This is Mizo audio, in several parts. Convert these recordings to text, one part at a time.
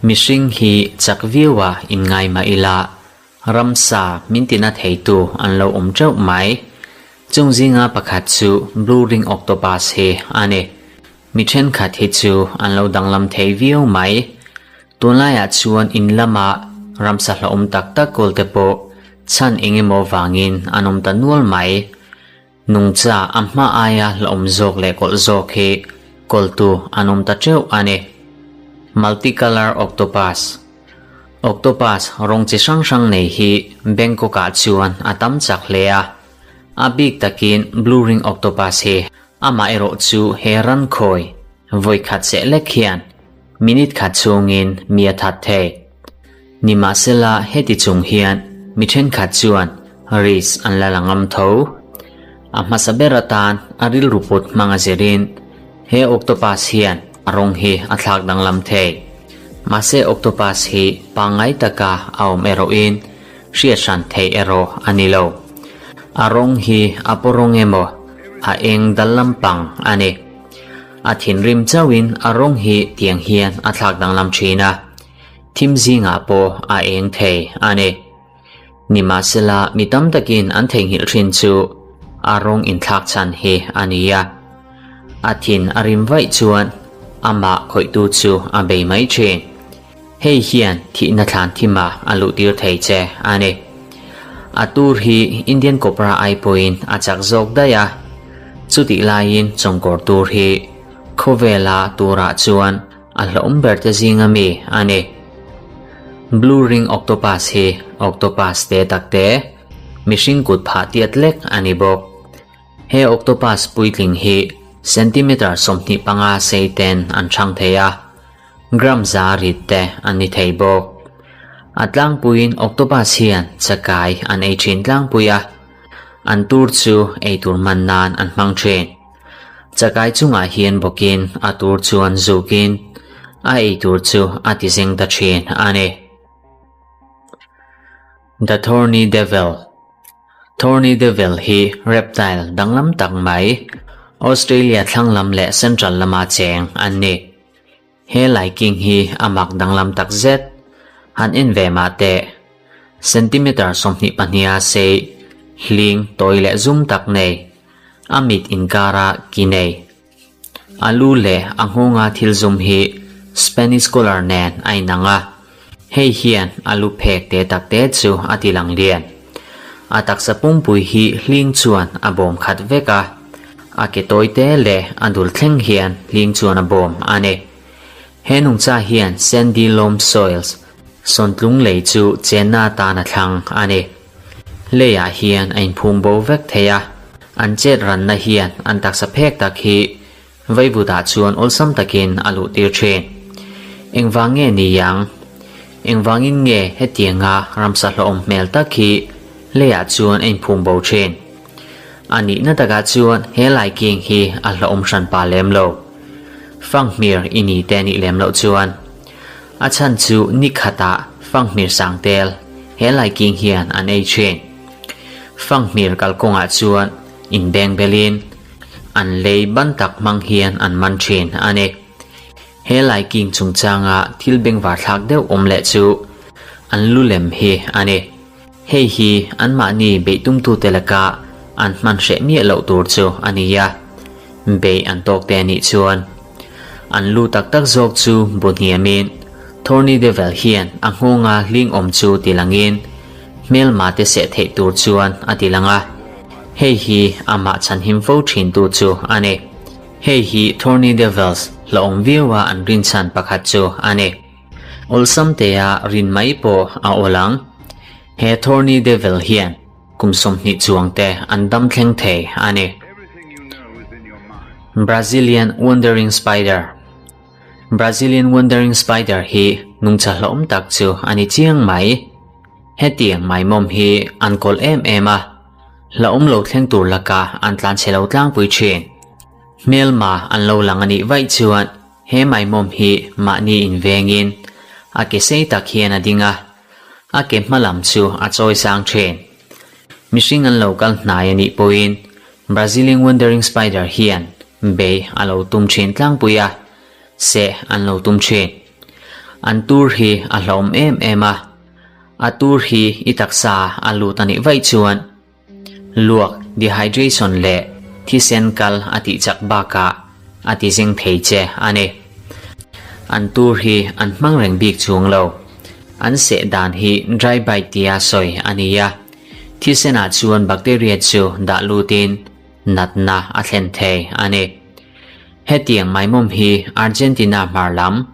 Mihring hi chak viau a inngai mah ila, ramsa min tina theitu an lo awm teuh mai. Chung zinga pakhat chu Blue Ring Octopus hi a ni. Mi thenkhat hi chu an lo danglam thei viau mai. Tunlaiah chuan in lama ramsa hlauhawm tak tak kawl te pawh chhan eng emaw vangin an awm ta nual mai. Nungcha a hma aia hlauhawm zawk leh kawlh zawk hi kawltu an awm ta teuh a ni. Multicolour Octopus Octopus rawng chi hrang hrang nei hi Bangkok ah chuan a tam chak hle a. A bik takin Blue Ring Octopus hi amah erawh chu he ran khawi vawi khat seh lek hian minute khat chhungin mi a that thei. Nimahsela heti chung hian mi thenkhat chuan risk an la la ngam tho. A hmasa ber atan a rilru put hmang a zirin he octopus hian a rawng hi a thlak danglam thei. Mahse octopus hi pangngai taka a awm erawhin hriat hran theih erawh a ni lo. A rawng hi a paw rawng emaw a eng dal lampang a ni. A thinrim chauhin a rawng hi tiang hian a thlak danglam thin a. Thim zingah pawh a eng thei a ni. Nimahsela mi tam takin an theihnghilh thin chu a rawng inthlak chhan hi a ni a. A thin a rim vaih chuan amah khawihtu chu a bei mai thin. Hei hian thihna thlan thimah a luhtir thei che a ni. A tur hi Indian Cobra ai pawhin a chak zawk daih a. Chutih laiin chawngkawr tur hi khawvela turah chuan A hlauhawm ber te zinga mi a ni. Blue ring octopus hi octopus te tak te, mihring kut phah tiat lek a ni bawk. He octopus puitling hi centimeter 25 sei ten an chhang thei a, gram za rit te an ni thei bawk. A tlangpuiin octopus hian chakai an ei thin tlangpui a, an tur chu eitur man nan an hmang thin. Chakai chungah hian bawkin a tur chuan zukin a ei tur chu a ti zeng ta thin a ni. The Thorny Devil Thorny Devil hi reptile danglam tak mai, Australia thlang lam leh central lama cheng an ni. He laiking hi a mak danglam tak zet. Han en ve mah teh. Centimeter 22 a sei, hling tawi leh zum tak nei. A mit inkara ki nei. A lu leh a nghawnga thil zum hi Spanish collar nen a inang a. Hei hian a lu phek te tak te chu a ti lang lian. A taksa pumpui hi hling chuan a bawm khat vek a, a ke tawi te leh a dul thleng hian hling chuan a bawm a ni. He nungcha hian sandy loam soils, sawntlung lei chu chenna atan a thlang a ni. Leiah hian a inphum bo vek thei a, an chet ranna hian an taksa phek tak hi Vaivutah chuan awlsam takin a luhtir thin. Engvang nge ni ang? Engvangin nge hetianga ramsa hlawhawm hmel tak hi leiah chuan a inphum bo thin? A nihna takah chuan he laiking hi a hlawhawm hran pa lem lo. Fanghmir i ni te nih lem loh chuan. A chhan chu ni khatah fanghmir sang tel he laiking hian an ei thin. Fanghmir kalkawngah chuan inbeng belin An lei ban tak hmang hian an man thin a ni. He laiking chungchanga thil bengvar thlak deuh awm leh chu an lu lem hi a ni. Hei hi anmahni beihtumtute laka an hman hreh miah loh tur chu a ni a, beih an tawk te anih chuan an lu tak tak zawk chu bu hniamin Thorny Devil hian a nghawnga hling awm chu ti langin hmelma te seh theih tur chuan a ti lang a. Hei hi amah chhanhim fo thintu chu a ni. Hei hi Thorny Devils hlauhawm viaua an rinchhan pakhat chu a ni. Awlsam tea rin mai pawh a awl ang. He Thorny Devil hian kum 20 chuang te an dam thleng thei a ni. Brazilian Wandering Spider Brazilian Wandering Spider hi nungcha hlauhawm tak chu a ni chiang mai. Hetiang maimawm hi an kawl em em a, hlauhawm lo thleng tur laka an tlan chhe lo tlangpui thin. Hmelma an lo lang a nih vaih chuan he maimawm hi mahni invengin a ke sei tak hian a ding a, a ke hma lam chu a chawi sang thin. Mihring an lo kal hnai a nih pawhin Brazilian Wandering Spider hian. bei a lo tum thin tlangpui a, seh an lo tum thin. An tur hi a hlauhawm em em a, a tur hi i taksa a lut a nih vaih chuan luak, dehydration, leh thisen kal a tih chak bakah a ti zing thei che a ni. An tur hi an hmang reng bik chuang lo. An seh dan hi dry bite tia sawi a ni a, thisenah chuan bacteria chu dah lutin natna a thlen thei a ni. Hetiang maimawm hi Argentina hmar lam,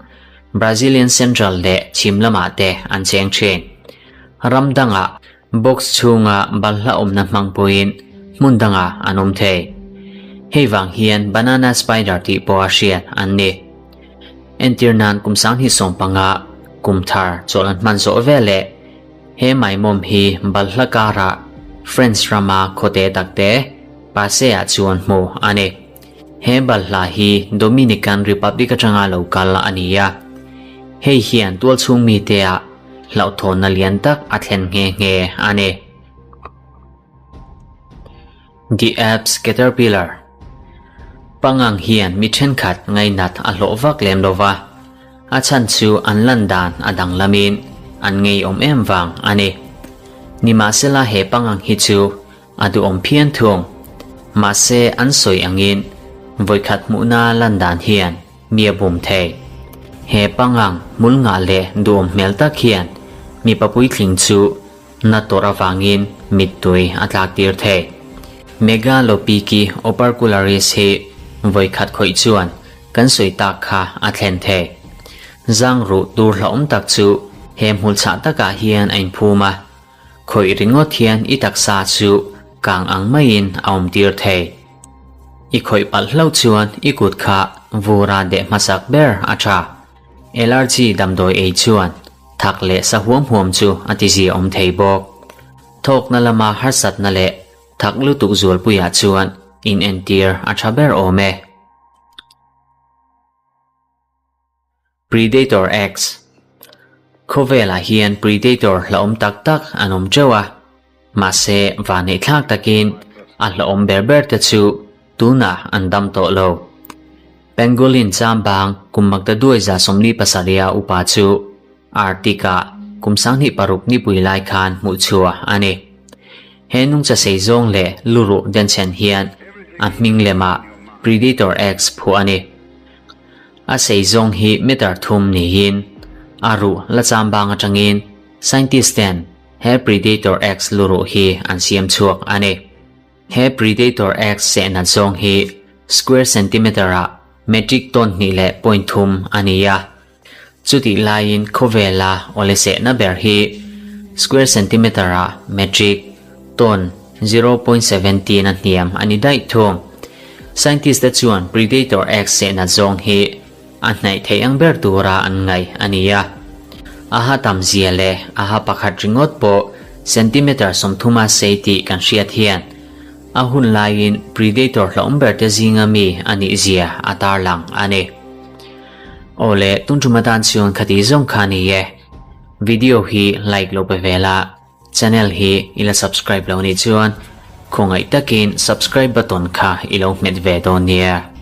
Brazilian Central leh chhim lamah te an cheng thin. Ram dangah box chhunga balhla awmna hmang pawhin hmun dangah an awm thei. Hei vang hian banana spider tih pawha hriat an ni. Entir nan kum sanghnih sawmpanga kum thar chawlh an hman zawh veleh he maimawm hi balhla karah France rama khawte takte Passe-ah chuan hmuh a ni. He balhla hi Dominican Republic atanga lo kal a ni a, hei hian tualchhung mite-ah hlauhthawnna lian tak a thlen nghe nghe a ni. The Alps Caterpillar Pangang hian mi thenkhat ngainat a hlawh vak lem lo va, a chhan chu an lan dan a danglamin an ngeiawm em vang a ni. Nimahsela he pangang hi chu A duhawm phian thung. Mahse an sawi angin vawikhat hmuhna lan dan hian mi a bum thei. He pangang hmul ngah leh duhawm hmel tak hian mipa puitling chu na tawrh avangin mittui a tlak tir thei. Megalopyki opercularis hi vawikhat khawih chuan kan sawi tak kha a thlen thei. Zang ruh tur hlauhawm tak chu he hmul chhah takah hian a inphum a. Khawih ringawt hian i taksa chu kang ang maiin a awm tir thei. I khawih palh hlauh chuan i kut kha vura deh hmasak ber a tha. Allergy damdawi ei chuan thak leh sa huam huam chu a tizia awm thei bawk. Thawkna lama harsatna leh thak lutuk zualpuiah chuan inentir a tha ber awm e. Predator X Khawvelah hian Predator hlauhawm tak tak an awm teuh a, mahse vaneihthlak takin a hlauhawm ber ber te chu tunah an dam tawh lo. Pangolin chambang kum maktaduai 77 upa chu Arctic-ah kum 26 nipui lai khan hmuhchhuah a ni. He nungcha sei zawng leh luruh denchhen hian a hming lemah Predator X phuah a ni. A sei zawng hi meter thum niin a ruh la cham bang atangin scientist ten he Predator X luruh hi an siam chhuak a ni. He Predator X sehnat zawng hi square centimeter ah metric ton hnih leh point thum a ni a. Chutih laiin khawvela awle sehna ber hi square centimeter ah metric ton 0.17 a hniam a ni daih thung. Scientist te chuan Predator X sehnat zawng hi a hnaih theih ang ber tura an ngaih a ni a. A ha tam zia leh a ha pakhat ringawt pawh centimeter 30 a sei tih kan hriat hian a hun laiin Predator hlauhawm ber te zinga mi a nih zia a tarlang a ni. Awle, tun tum atan chuan khati zawng kha ni e. Video hi like lo pe ve la, channel hi i la subscribe lo nih chuan khawngaih takin subscribe button kha i lo hmet ve dawn nia.